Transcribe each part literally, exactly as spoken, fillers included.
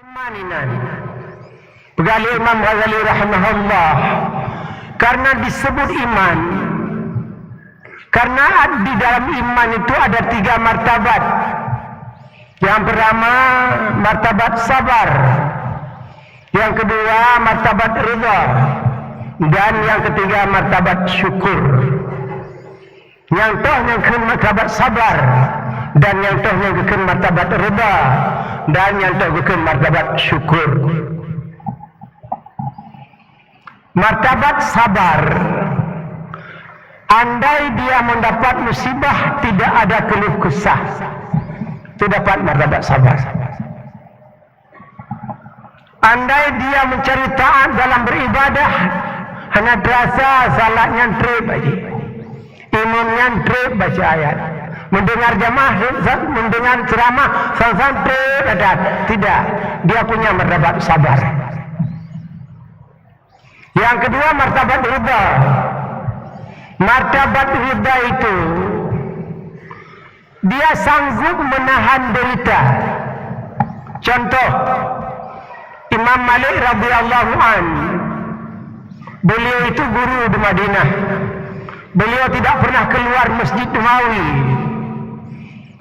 Iman inan. Peugah lé Imam Ghazali rahimahullah, karena disebut iman, karena di dalam iman itu ada tiga martabat. Yang pertama, martabat sabar. Yang kedua, martabat ridha. Dan yang ketiga, martabat syukur. Nyang toh nyang kheun martabat sabar, dan nyang toh nyang geukheun martabat ridha, dan nyang toh geukheun martabat syukur. Martabat sabar, andai dia mendapat musibah, tidak ada keluh kesah, itu dapat martabat sabar. Andai dia mencari taat dalam beribadah, hana terasa salat nyan treb aja. Imam nyan treb baca ayat. Mendengar jamaah, mendengar ceramah, sang-sang treb adat. Tidak, dia punya martabat sabar. Yang kedua, martabat ridha. Martabat ridha itu, dia sanggup menahan derita. Contoh, Imam Malik radhiyallahu an, beliau itu guru di Madinah. Beliau tidak pernah keluar Masjid Nabawi.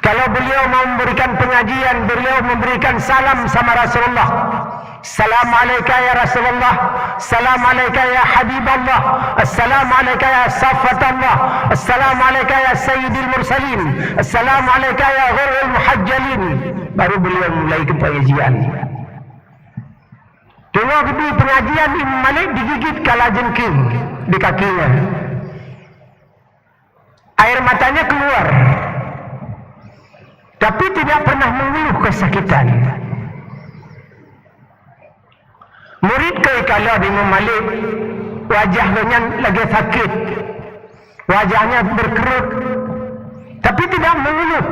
Kalau beliau memberikan pengajian, beliau memberikan salam sama Rasulullah. "Assalamualaikum ya Rasulullah, assalamualaikum ya Habiballah, assalamualaikum ya Safatallah, assalamualaikum ya Sayyidil Mursalin, assalamualaikum ya Ghurrul Muhajjalin." Baru beliau mulai ke pengajian. Tengok di pengajian Imam Malik digigit kalajengking di kakinya. Air matanya keluar, tapi tidak pernah mengeluh kesakitan. Murid keu ikalon Imam Malik, wajah gobnyan lagée sakét, wajahnya berkerut, tapi tidak mengeluh.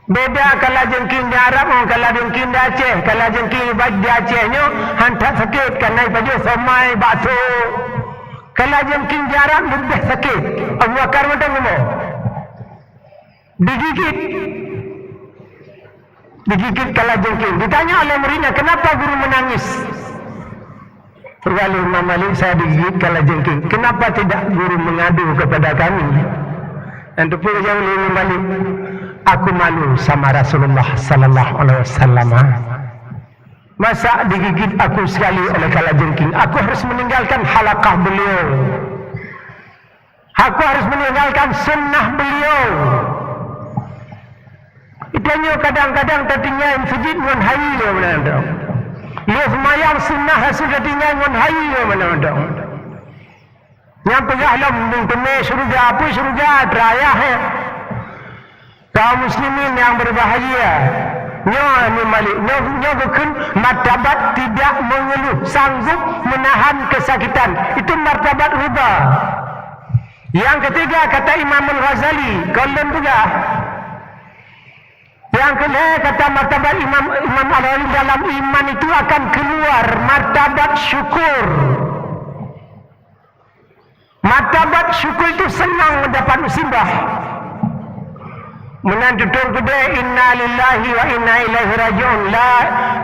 Beda kalajengking di Arab ngon kalajengking di Aceh. Kalajengking di Aceh nyoe han that sakét, kareuna ipajoh somai, bakso. Kalajengking di Arab leubeh sakét. Abu Bakar mantong rumoh. Digigit. Digigit kalajengking. Ditanya oleh muridnya, "Kenapa guru menangis?" Kata Imam Malik, "Saya digigit kalajengking." "Kenapa tidak guru mengadu kepada kami?" Dan teupeu jaweueb lé Imam Malik, "Aku malu sama Rasulullah sallallahu alaihi wasallam. Masa digigit aku sekali oleh kalajengking? Aku harus meninggalkan halakah beliau. Aku harus meninggalkan sunnah beliau." Geutanyoe kadang-kadang tatinggai meuseujid ngon hayeue meunan droe. Lheueh seumayang sunnah Rasul tatinggai ngon hayeue meunan droe. Nyang peugah lom teumé syeuruga, peue syeuruga, teurayah, eh. Kaum muslimin yang berbahagia, nyoe Imam Malik, nyoe, nyoe geukheun martabat tidak mengeluh, sanggup menahan kesakitan. Itu martabat ridha. Yang ketiga, kata Imam Al-Ghazali, kon lôn peugah. Yang kelhée, kata martabat Imam, Imam Al-Ghazali, dalam iman itu akan keluar martabat syukur. Martabat syukur itu senang mendapat musibah. Meunan tutong keudeh, "Inna lillahi wa inna ilaihi raji'un." La,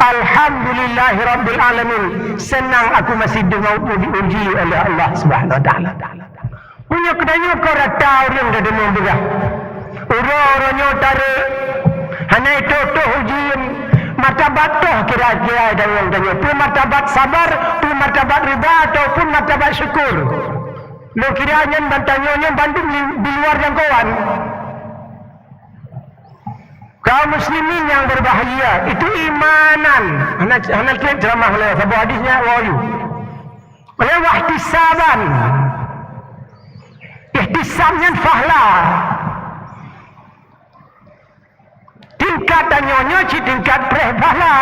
"Alhamdulillahi rabbil alamin." Senang aku masih dengan diuji oleh Allah Subhanahu wa Taala. Meunyoe geutanyoe kon rata ureuëng tadeungoe peugah, uroe-uroe nyoe tarek, hana itoh-toh uji, martabat toh kira-kira ureuëng tanyoe. Peue martabat sabar, peue martabat ridha, ataupun martabat syukur. Lôn kira nyan ban tanyoe nyan bandum di, di luar jangkauan. Kaum muslimin yang berbahagia, itu imanan. Hana, hana kira ceramah lé, saboh hadis nyan wahyu. Oleh wahtisaban. Ihtisab nyan fahla. Tingkat tanyoe nyoe cit tingkat preh fahla.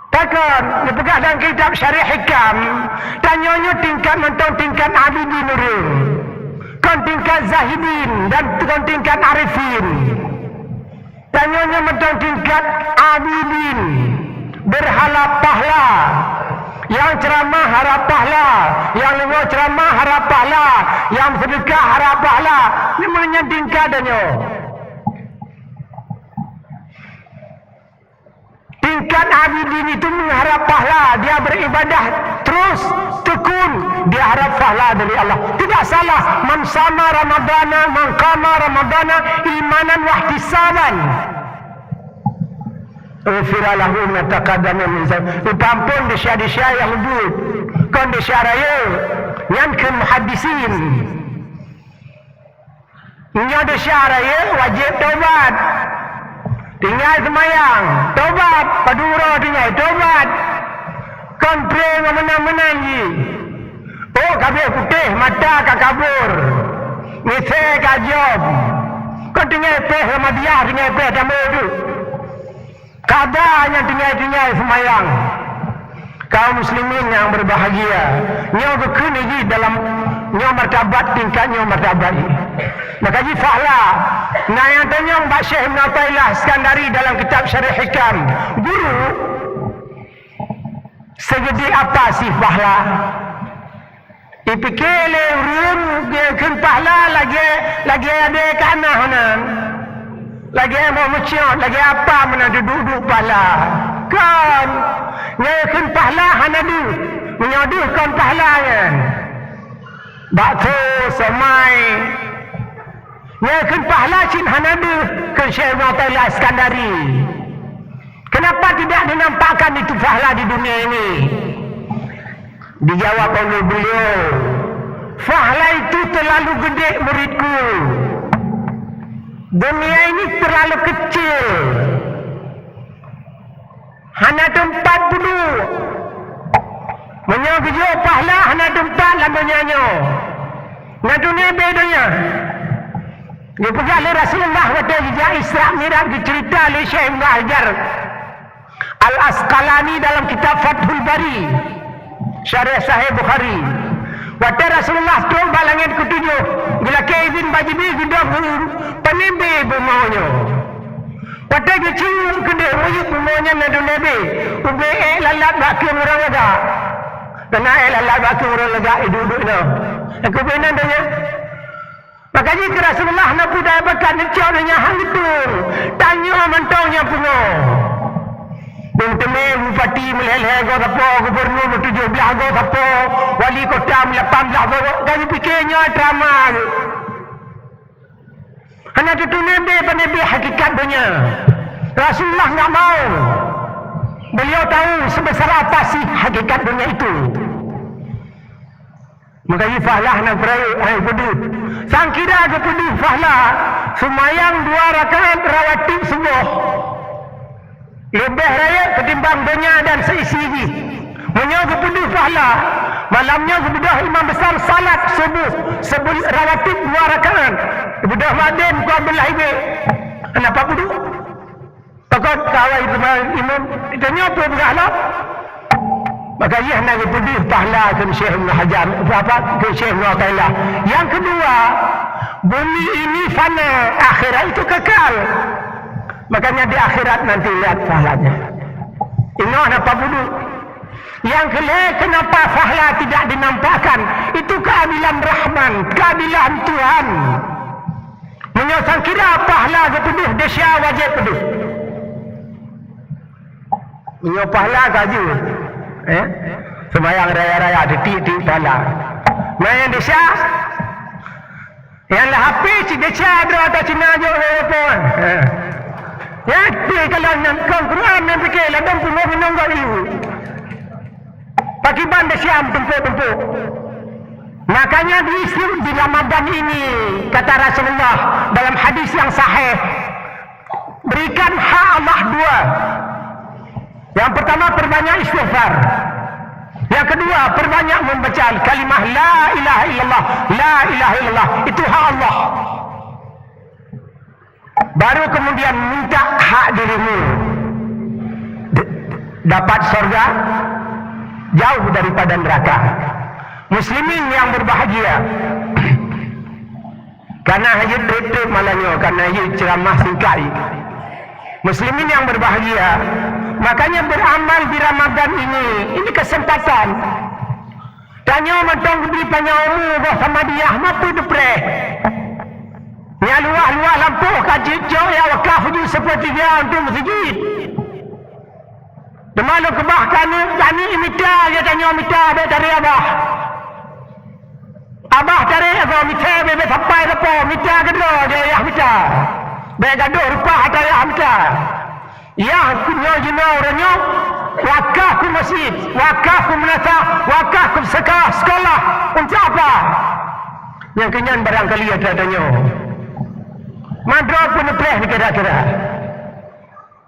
Takon, neupeugah dalam kitab Syarah Hikam, tanyoe nyoe tingkat mantong tingkat abidin ureuëng. Kon tingkat zahidin dan kon tingkat arifin. Tanyoe nyoe mantong tingkat abidin, berharap pahala. Nyang ceramah harap pahala, nyang deungoe ceramah harap pahala, nyang seudeukah harap pahala. Nyoe meunan tingkat tanyoe. Abidin itu mengharap pahala, dia beribadah terus tekun, dia harap pahala dari Allah. Tidak salah, man sama Ramadana, man qama Ramadana imanan wahtisaban. Ghufira lahu ma taqaddama min dzanbi. Dipampon desya-desya nyang duek. Kon desya rayeuk. Nyan kheun muhaddisin. Nyoe desya rayeuk wajéb tobat. Tinggai seumayang, tobat. Padum uroe tinggai, tobat. Kon pré ngon meunan-meunan jih. Oh, ka abéh putéh, mata ka kabur. Misée ka jom. Kon tinggai péh Ramadiah, tinggai péh tamé tu. Kada nyang tinggai-tinggai seumayang. Kaum muslimin nyang berbahagia, nyoe geukheun jih dalam nyoe martabat, tingkat nyoe martabat jih. Maka jih pahala. Nah, nyang tanyong bak Syekh Ibnu Athaillah Iskandari dalam kitab Syarah Hikam, guru, segede apa sih pahala? Ipike lé ureuëng geukheun pahala lagée, lagée adée ka na hana. Lagée boh meucot, lagée apa meunan duek-duek pahala. Kon, nyang geukheun pahala hana deuh. Meunyoe deuh kon pahala nyan. Bakso, somai. Nyang geukheun pahala cit hana deuh, kheun Syekh Ibnu Athaillah Iskandari. Kenapa tidak dinampakkan itu pahala di dunia ini? Dijawab oleh beliau, "Pahala itu terlalu gede, muridku. Dunia ini terlalu kecil. Hana teumpat peuduek. Meunyoe geujok pahala hana teumpat lam donya nyoe. Na dunia beda donya." Geupeugah lé Rasulullah watée jijak Isra Mi'raj, geuceurita lé Syekh Ibnu Hajar Al-Asqalani dalam kitab Fathul Bari, Syarah Sahih Bukhari. Watée Rasulullah trok bak langét keutujoh, geulakée idhin bak Jibril geudong u-, panimbe bumoe nyoe. Watée geucium keudeh miyueb bumoe nyan na dunia beh, ubé ék lalat bak keueng ureuëng lagak. Teuma ék lalat bak keueng ureuëng lagak iduek-duek inoe. Aku beunan donya. Maka jih keu Rasulullah na peue daya bakat neucok donya han geutung. Tanyoe mantong nyang pungo. Dum teumé bupati meulhèe-lhèe goe sapo, gubernur meutujoh blaih goe sapo, wali kota meulapan blaih goe, ka geupike nyoe drama. Hana teutuléh beh pane beh hakikat donya. Rasulullah enggak mau. Beliau tahu sebesar apa sih hakikat dunia itu. Maka jih pahala nyang peurayeuk hai peudeuh. Sangkira geupeudeuh pahala seumayang dua rakaat rawatib suboh. Leubeh rayeuk ketimbang donya dan seisi jih. Meunyoe geupeudeuh pahala, malam nyoe geubeudôh imam besar salat suboh sebel-, rawatib dua rakaat. Geubeudôh makdem keu Abdullah ibé. Hana pat peuduek. Pakon kawai teuma imam, tanyoe peue peugah lom? Maka jih hana geupeudeuh pahala keu Syekh Ibnu Hajar, apa, keu Syekh Ibnu Athaillah. Yang kedua, bumi ini fana, akhirat itu kekal. Makanya di akhirat nanti lihat pahalanya. Ingat apa budu? Yang kelima, kenapa pahala tidak dinampakkan? Itu keadilan Rahman, keadilan Tuhan. Meunyoe sangkira pahala geupeudeuh, desya wajéb peudeuh. Meunyoe pahala ka jeuet, eh? Seumayang raya-raya, titik-titik pahala. Meunyoe desya, nyang lam H P cit desya droe ata Cina jok lé apa? Eh. Ya, pi kalau nyan kon Quran nyang pike, ladom pungo gunong gak iu. Pakiban desya meutumpuk-tumpuk. Makanya di, di Ramadan ini, kata Rasulullah dalam hadis yang sahih, berikan hak Allah dua. Yang pertama, perbanyak istighfar. Yang kedua, perbanyak membaca kalimah la ilaha illallah, la ilaha illallah. Itu hak Allah. Baru kemudian minta hak dirimu d-, dapat sorga, jauh daripada neraka. Muslimin yang berbahagia, karena hanya trip-trip malam nyoe, karena hanya ceramah singkat. Muslimin yang berbahagia, makanya beramal di Ramadan ini, ini kesempatan. Tanyoe mantong geubri panyang umu boh Samadiyah, ma peue neupreh? Nyang luwah-luwah lampôh ka jicok jak wakaf ju sepertiga untuk meuseujid. Lalu keubah keu aneuk, keu aneuk mita, geutanyoe mita, bèk tarek abah. Abah tarek abah mita, bèk, bèk sampai sapo, mita keudroe, dia yah mita. Bèk gadôh rupa ata yah mita. Yah nyoe jinoe uroe nyoe, wakaf keu masjid, wakaf keu meunasah, wakaf keu seka-, sekolah. Untuk apa? Nyang keunyan barangkali ata tanyoe. Mandroe peuneupreh kira-kira.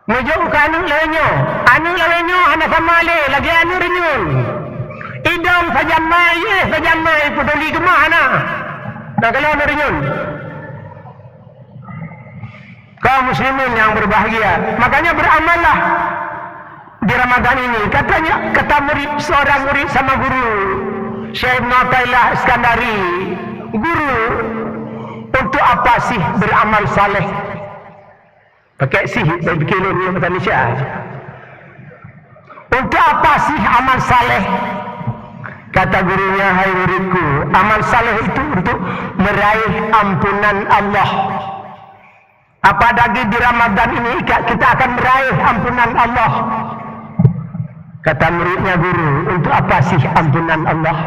Meujok keu aneuk lawét nyoe. Aneuk lawét nyoe hana sama lé lagèe aneuk reunyeun. Idong sajamai, yeh sajamai, peuduli keumah hana. Nah, kalau aneuk reunyeun. Kaum muslimin yang berbahagia, makanya beramallah di Ramadan ini. Katanya, kata murid, seorang murid sama guru, Syekh Ibnu Athaillah Iskandari, "Guru, untuk apa sih beramal saleh?" Pakai sih, saya fikir lôn ni bahasa Malaysia. "Untuk apa sih amal saleh?" Kata gurunya, "Hai muridku, amal saleh itu untuk meraih ampunan Allah." Apalagi di Ramadan ini, kita akan meraih ampunan Allah. Kata muridnya, "Guru, untuk apa sih ampunan Allah?"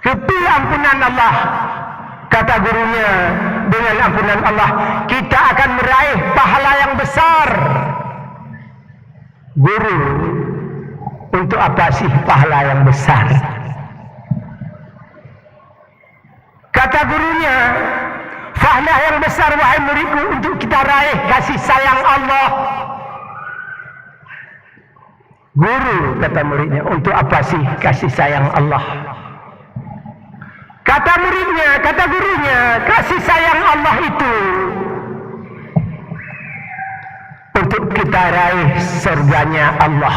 "Keupeue ampunan Allah?" Kata gurunya, "Dengan ampunan Allah, kita akan meraih pahala yang besar." "Guru, untuk apa sih pahala yang besar?" Kata gurunya, "Pahala yang besar, wahai muridku, untuk kita raih kasih sayang Allah." "Guru," kata muridnya, "untuk apa sih kasih sayang Allah?" Kata muridnya, kata gurunya, "Kasih sayang Allah itu untuk kita raih surganya Allah."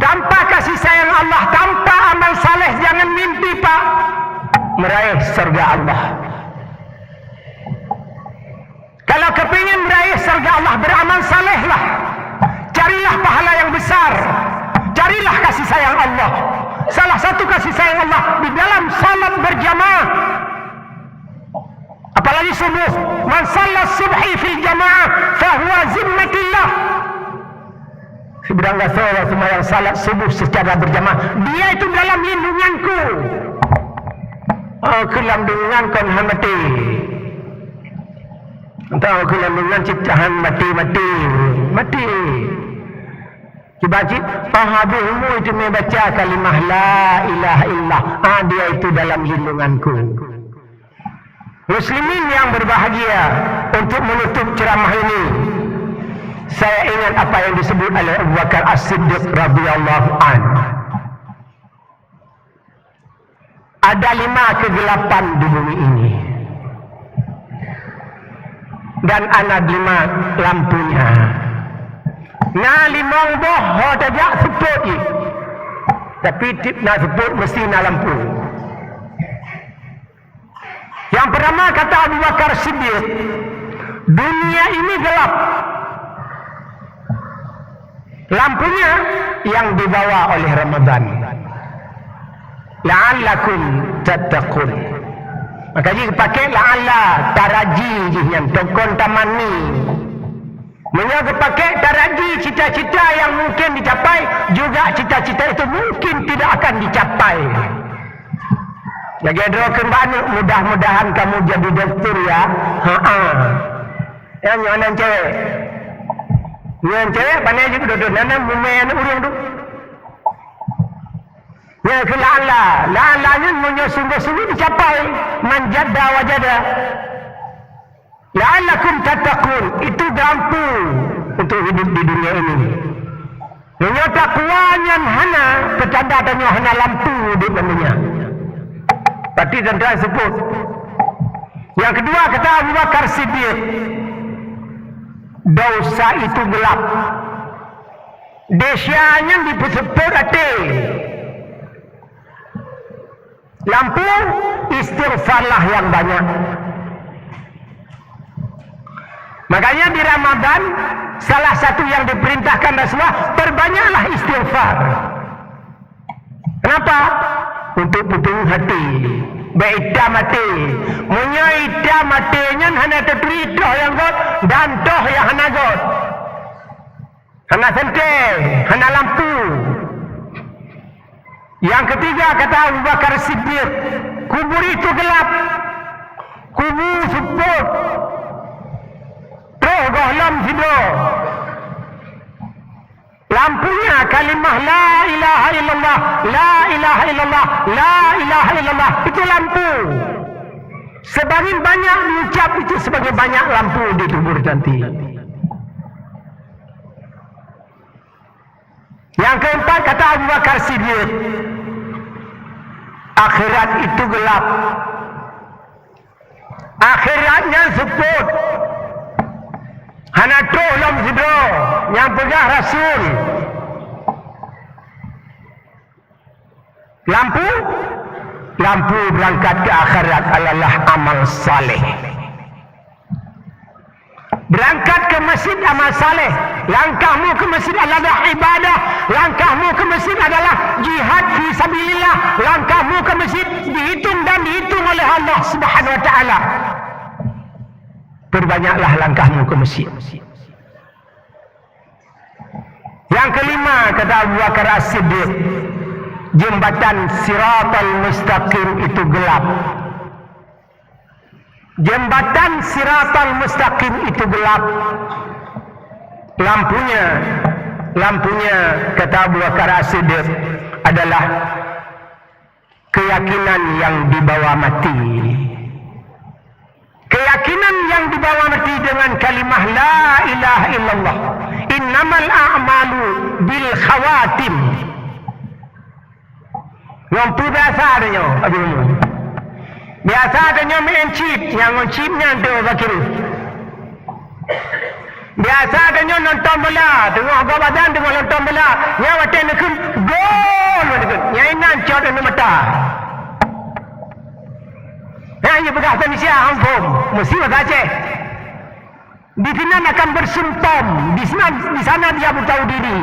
Tanpa kasih sayang Allah, tanpa amal saleh, jangan mimpi, Pak, meraih surga Allah. Kalau kepingin meraih surga Allah, beramal salehlah. Carilah pahala yang besar. Carilah kasih sayang Allah. Salah satu kasih sayang Allah di dalam salat berjamaah. Apalagi subuh, "Man shalla subhi fil jamaah fahuwa zimmatillah." Sibarang gasoe nyang seumayang salat subuh secara berjamaah, dia itu dalam lindunganku. Oh, keu lam lindungan kon han maté. Entah keu lam lindungan cit han maté-maté. Maté. Cuba cit, oh, habéh umu itu meubaca kalimah la ilaha illallah. Ah, dia itu dalam lindunganku. Muslimin yang berbahagia, untuk menutup ceramah ini, saya ingat apa yang disebut oleh Abu Bakar As-Siddiq radhiyallahu anhu. Ada lima kegelapan di bumi ini. Dan ada lima lampunya. Na limong boh ho tajak seupôt jih. Tapi tiep na seupôt mesti na lampu. Yang pertama, kata Abu Bakar Siddiq, "Dunia ini gelap. Lampunya yang dibawa oleh Ramadan. La'allakum tattaqun." Maka jih pakai la'alla, taraji jih nyan, tokon tamanni. Meunyoe geupakék taraji cita-cita nyang mungken dicapai, juga cita-cita itu mungkin tidak akan dicapai. Lagèe droe kheun bak aneuk, "Mudah-mudahan kamu jadi doktor ya." Ha-a. Nyan nyoe nan cewek. Nyan cewek pandai jeuet doktor, nan, nan mumè aneuk ureueng tu. Nyan kheun la'alla. La'alla nyan meunyoe sungguh-sungguh dicapai, man jadda wajada. "La'allakum tattaqun," itu lampu untuk hidup di dunia ini. Meunyoe takwa nyan hana, peutanda tanyoe hana lampu udép lam dunia. Berarti tanda seupôt. Yang kedua, kata Abu Bakar Siddiq, "Dosa itu gelap." Desya nyan dipeuseupôt até. Lampu, istighfarlah yang banyak. Makanya di Ramadan, salah satu yang diperintahkan Rasulullah, perbanyaklah istighfar. Kenapa? Untuk puteng hati. Bèk itam até. Meunyoe itam até nyan hana taturi toh nyang göt dan toh nyang hana göt. Hana seuntée, hana lampu. Nyang keutiga, kata Abu Bakar Siddiq, "Kubur itu gelap, kubu seupôt, troh gohlom sidroe. Lampunya kalimah la ilaha illallah, la ilaha illallah, la ilaha illallah. Itu lampu. Semakin banyak diucap itu, semakin banyak lampu di kubur nanti." Nyang keumpat, kata Abu Bakar Siddiq, "Akhirat itu gelap. Akhirat nyan seupôt. Hana troh lom sidroe, nyang peugah Rasul. Lampu, lampu beurangkat keu akhirat adalah amal saleh." Beurangkat keu masjid amal saleh, langkahmu keu masjid adalah ibadah, langkahmu keu masjid adalah jihad fi sabilillah, langkahmu keu masjid dihitung dan dihitung oleh Allah Subhanahu wa Taala. Peubanyaklah langkahmu keu masjid. Nyang keulima, kata Abu Bakar As-Siddiq, jeumbatan Siratal Mustaqim itu gelap. Jembatan Siratal Mustaqim itu gelap. Lampunya, lampunya, kata Abu Bakar As-Siddiq, adalah keyakinan yang dibawa mati. Keyakinan yang dibawa mati dengan kalimah la ilaha illallah. Innamal a'malu bil khawatim. Ngon peue biasa tanyoe, Abi Umum? Biasa tanyoe meu'en chip, nyang ngon chip nyan teuh bakiri. Biasa tanyoe nonton bola, teungoh gob adan teungoh nonton bola, nyan watèe neukheun gol, neukheun. Nyan inan cot aneuk mata. Nyan jipeugah bahasa Indonesia, hana phôn, meusti bahasa Aceh. Di sinan akan bersumpah, di sinan, di sana dia bertahu diri.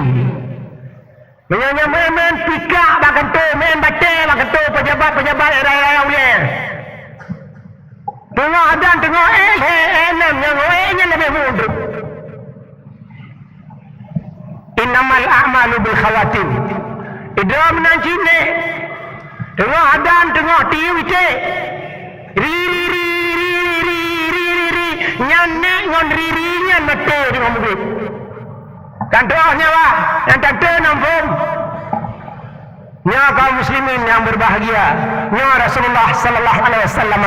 Meunyoe nyan meu'en-meu'en pikak bak kantô, meu'en batèe bak kantô, pejabat-pejabat raya-raya ulèe. Teungoh adan, teungoh ék lhèe, ék nam, nyang ék nyan leubeh muet. Innamal a'malu bil khawatim. Idroe meunan cit nèk. Teungoh adan, teungoh tiyeue cit. Ri, ri, ri. Nyan nèk ngon ri, ri nyan maté teungoh mugrib. Kan troh nyawa, nyang tante nam phôn. Nyoe kaum muslimin yang berbahagia, nyoe Rasulullah sallallahu alaihi wasallam.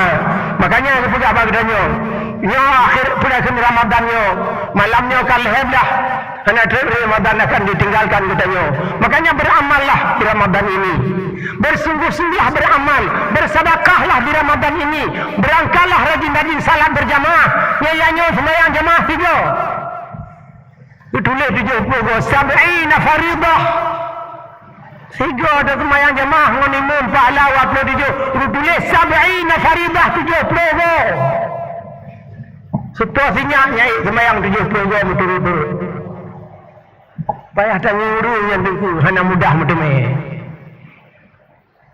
Makanya geupeugah bak geutanyoe, nyoe akhir bulan Ramadan nyoe, malam nyoe ka lhèe blah. Hana trép Ramadan akan ditinggalkan geutanyoe. Makanya beramallah di Ramadan ini. Bersungguh-sungguhlah beramal, bersedekahlah di Ramadan ini. Berangkatlah rajin-rajin salat berjamaah. Nyoe, nyoe sembahyang jamaah tiga. Geutuléh tujoh ploh goe, sab'ina faridah. Sigoe taseumayang jamaah ngon imum pahala dua ploh tujoh, geutuléh sab'ina faridah, tujoh ploh goe. Seutôt sinyak nyan seumayang tujoh ploh goe meuturot-turot. Payah tangieng ureueng nyan teungku, hana mudah meuteumé.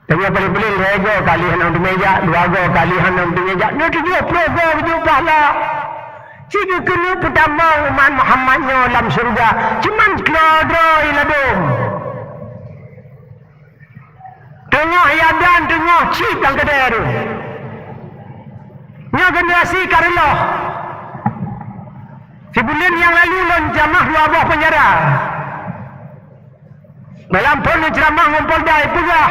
Tanyoe paléng-paléng lhèe goe kali hana meuteumé jak, dua goe kali hana meuteumé jak. Nyoe tujoh ploh goe geujok pahala. Cit geukeuneuk peutamong umat Muhammad nyoe lam syeuruga, cuman keudroe-droe ladôm. Teungoh adan, teungoh cit lam keudè tu. Nyoe generasi ka reuloh. Sibuleuen nyang lalu lôn jamah dua boh peunjara. Dalam phon ceramah ngon Polda ipeugah,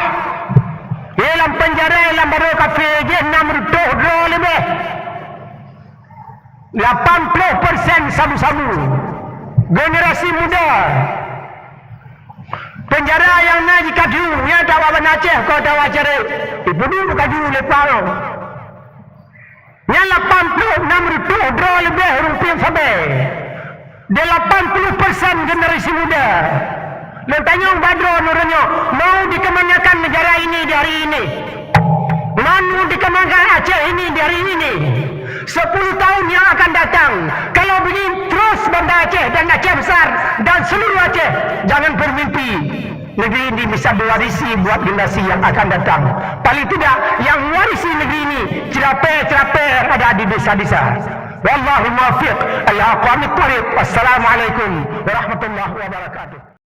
di lam penjara, lam barô kafé jih nam reutôh droe leubeh. Lapan ploh persen sabu-sabu. Generasi muda. Penjara nyang na jikaju, nyan tawa Banda Aceh, ko tawa Aceh. Ipeuduek kaju leupah. Nyan lapan ploh nam reutôh droe leubeh ureueng pieng sabe. Delapan puluh persen generasi muda. Lôn tanyong bak droeneuh nyoe, mau dikemanakan negara ini di hari ini? Mau dikemanakan Aceh ini di hari ini? Sepuluh tahun yang akan datang, kalau begini terus Banda Aceh dan Aceh Besar dan seluruh Aceh, jangan bermimpi. Negeri ini bisa diwarisi buat generasi yang akan datang. Paling tidak, yang mewarisi ceramah-ceramah yang ada di desa-desa. Wallahul muwaffiq ila aqwamit thariq. Wassalamualaikum warahmatullahi wabarakatuh.